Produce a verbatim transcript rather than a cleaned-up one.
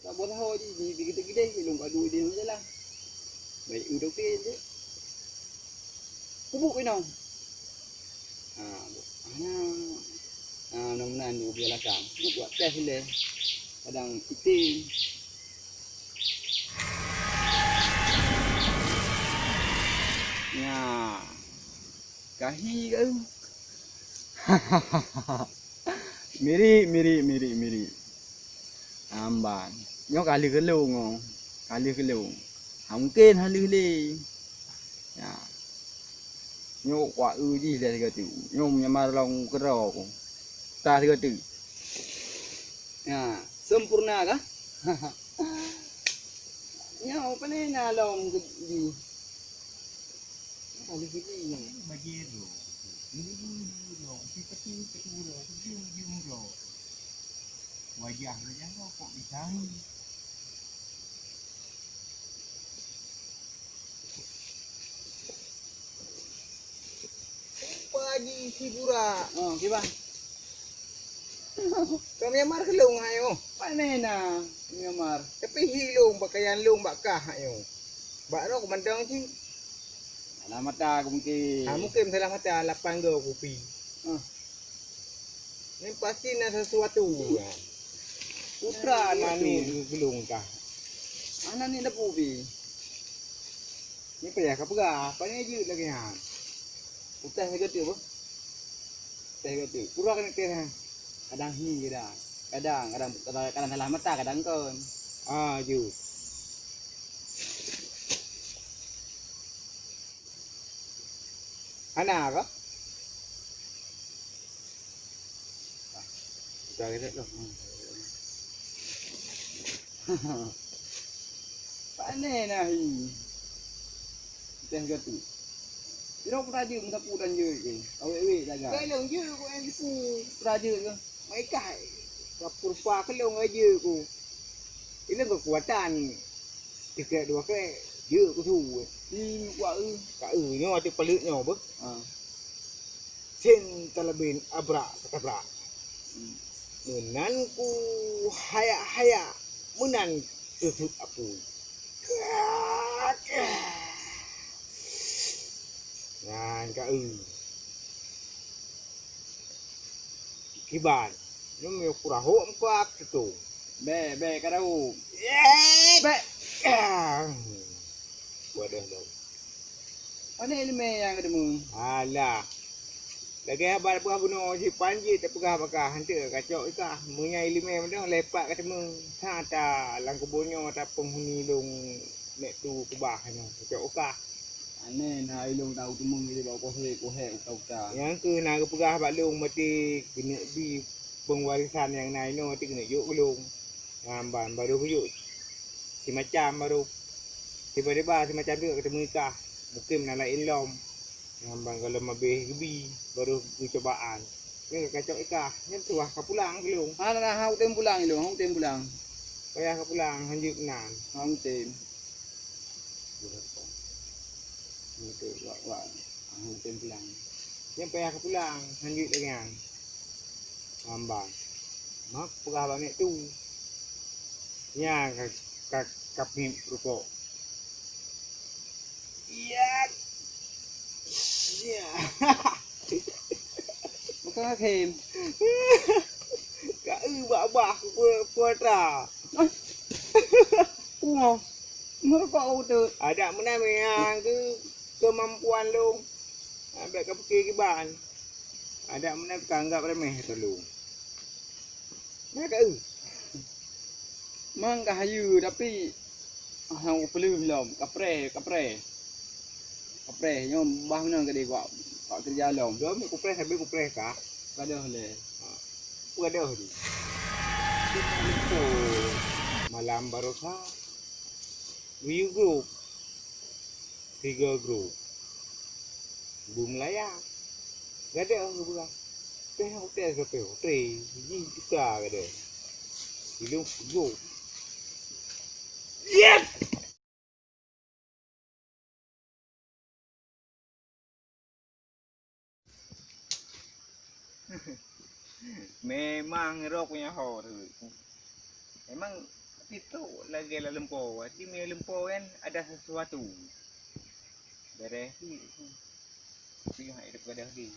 Saboh saho jih, jih geude-geude, ilong ka duek di dalam jalan. Baik, udah okey je. Kubuk inong. Ha, ha, ha, mudah-mudahan dia biar lakang. Kubuk buat teh le. Kadang item. Ya. Kahi ke? Mirik, mirik, mirik, mirik. Amban. Nyoe ka lheueh geulong nyoe. Ka lheueh geulong. Ha, mungken ha lheueh lé. Ya. Nyoe kuak eu jih dah sigoe teuk. Nyoe meunyo mar lom keudroe ku. Tah sigoe teuk. Ya, sempurna kah? Nyoe pane na lom jih. Ka lheueh geubi nyoe. Wajah, wajah kok bisa ni? Rupa jih si Burak. Oh, kiban? Ka Myanmar keu lôn hai nyoe. Pane na Myanmar? Tapi hi lôn, pakaian lôn bak kah hai nyoe. Bak droe keumandang cit. Salah mata ku mungken. Ha, mungken salah mata, lapan go kupi. Ah. Ni pasti na sesuatu. Putra na ni geulong kah. Ana ni dapu pi. Ni payah ka peugah, pane jeuet lagèe nyan. Utai lagèe tu apa? Teh keu tu. Pura keuneuk teh, ha. Kadang hi kadang. Kadang, kadang, kadang, kadang salah mata, kadang kon. Ah, ju. Hana kah? Udah gitu loh. Pane na hi. Teh gatu. Sidroe peutajeuet meusapu dan jeuet ke. Awek-wek dagang. Galong jeuet ku yang jipu. Peutajeuet ke. Mai kah. Kapur pa kelong aja ku. Ilong kekuatan. Tiga dua ke. Jeuet ku su. Hi kuak eu. Ka eu nyoe ati paleuk nyoe beuh. Ha. Sen talabin abrak katabrak. Hmm. Meunan ku hayak-hayak meunan teusut apui. Nyan ka eu. Kiban. Nyoe miyueb kurahok muka aku tu. Bèk, bèk, ka dahu. Bèk. Wadah dong. Pane ileumèe nyang ka teumé? Alah. Lagèe haba peugah bunoe si Panji teupeugah baka hanteuk kacok ikah. Meunyo ileumèe meudoh lepak ka teumé. Sa ta lam kubu nyoe ta penghuni lôn nek tu keubah nyoe kacok ukah. Aneh na ilong tau teumé ilé bak kohe kohe uta-uta. Nyang keuh na geupeugah bak lôn meuti keuneuk bi peungwarisan nyang na inoe ti keuneuk jok keu lôn. Nyan ban baru geuyue. Simacam baru. Tiba-tiba simacam tu ka teumé kah. Mungken na laén lom. Nyan ban gohlom habéh geubi baru geucobaan. Nyan ka kacok ikah. Nyan tuwah ka pulang keu lôn. Hana, hana, hana kutem pulang ilong, hana kutem pulang. Payah ka pulang hanjeuet nan. Hana kutem. Hana kutem pulang. Hana kutem pulang. Nyan payah ka pulang hanjeuet lagèe nyan. Hamba. Mak peugah bak nek tu. Nya ka, ka, ka pip rukok. Iya. Iya. Bukan hakim. Ka eu bak-bak ku pue-, puatra. Ah. Kumoh. Meurukok ku teuk. Adak meunan nyang keu keumampuan lôn. Abéh ka pike kiban. Adak meunan ka anggap remeh keu lôn. Nah, ka eu. Mang ka hayeue, tapi hana peuleueh lom, kapreh, kapreh. Kapreh, nyoe bah meunan ka diguak, guak keureuja lom. Lom kupreh, sabe kupreh ka. Ka deuh lé. Ha. Ka deuh di. Malam barosa. Wiyeu grup. Tiga grup. Beumeulaya. Gadôh geupeugah. Teuh hotel, hotel, hotel. Jih teuka gadôh. Ilong peugot. Yep! Memang rok punya ho tu. Memang Situ lagèe lam lumpoe, tapi meunyo lumpoe kan ada sesuatu. Bereh. Tapi hai daripada dia.